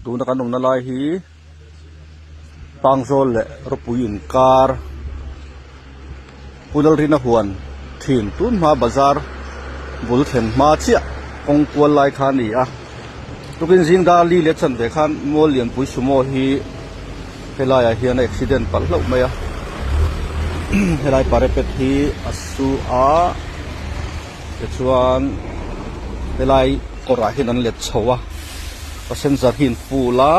Tuna kan awmna lai hi Pangzawl leh rawpui inkar Punalrina huan thin tun hma bazar bul thlen hma chiah kawng kual lai kha a ni a. Tukin zing dar li leh chanve khan mual lianpui sumo hi helaiah hian a accident palh hlauh mai a helai parapet hi a su a tichuan helai kawrah hian an let chho a passenger hi an full a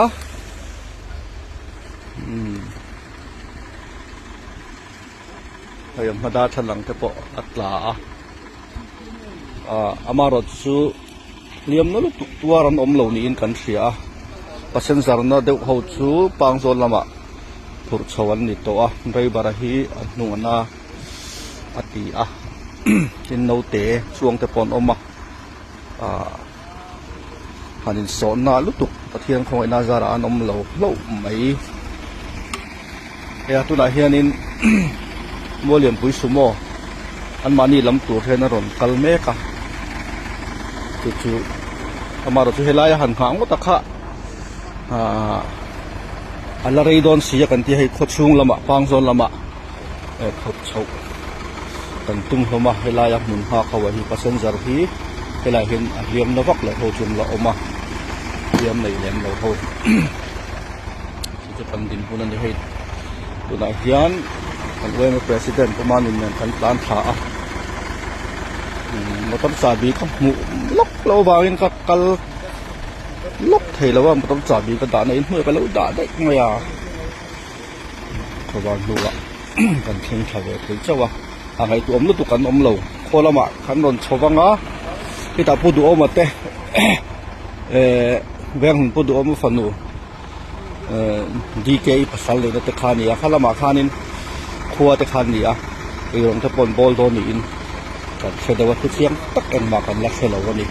umm hei a hma darthlalang te pawh a tla a ah amaherawhchu chu. Hliam na lutuk tuar an awm lo niin kan hria a, passenger na deuh ho chu pangzawl lamah phurh chho an ni tawh a, driver a hi a hnung an a a ti a, tin naute chuang te pawh an awm a, ahh han insawh na lutuk Pathian khawngaihna zarah an awm lo hlauh mai. Hei tunah hianin Mualianpui sumo anmahni lam tur hian a rawn kal mek a chu chu amaherawh chu helai a han nghah ngawt a kha ahh a la rei dawn si a kan tia hei khawchhung lamah pangzawn lamah eh thawk chhoh kan tum hlawm a helai a hmun nghak ho ah hi passenger hi helaiah hian a hliam na vak loh ho chu an la awm a hliam nei lem lo ho. Chu kan dinhmun a ni hei tunah hian kan yma president pawh mahni nen kan tlan thla a umm motor chahbi ka hmuh lawk loh avangin ka kal lawk thei lo a motor chahbi ka dahna inhnuai ka lo dah daih mai a khawvar hnuah kan thleng thla ve thei chauh a a ngaihtuah awm lutuk an awm lo khaw lamah kan rawn chho vang a hetah pu duhawma te eh venghmun pu duhawma fanu. Ehh DK pasal neihna te kha a ni a kha lamah khanin khua te kha an ni a eirawng te pawh an bawl dawn niin kan hre deuh a thu chiang tak engmah kan la hre lo a ni.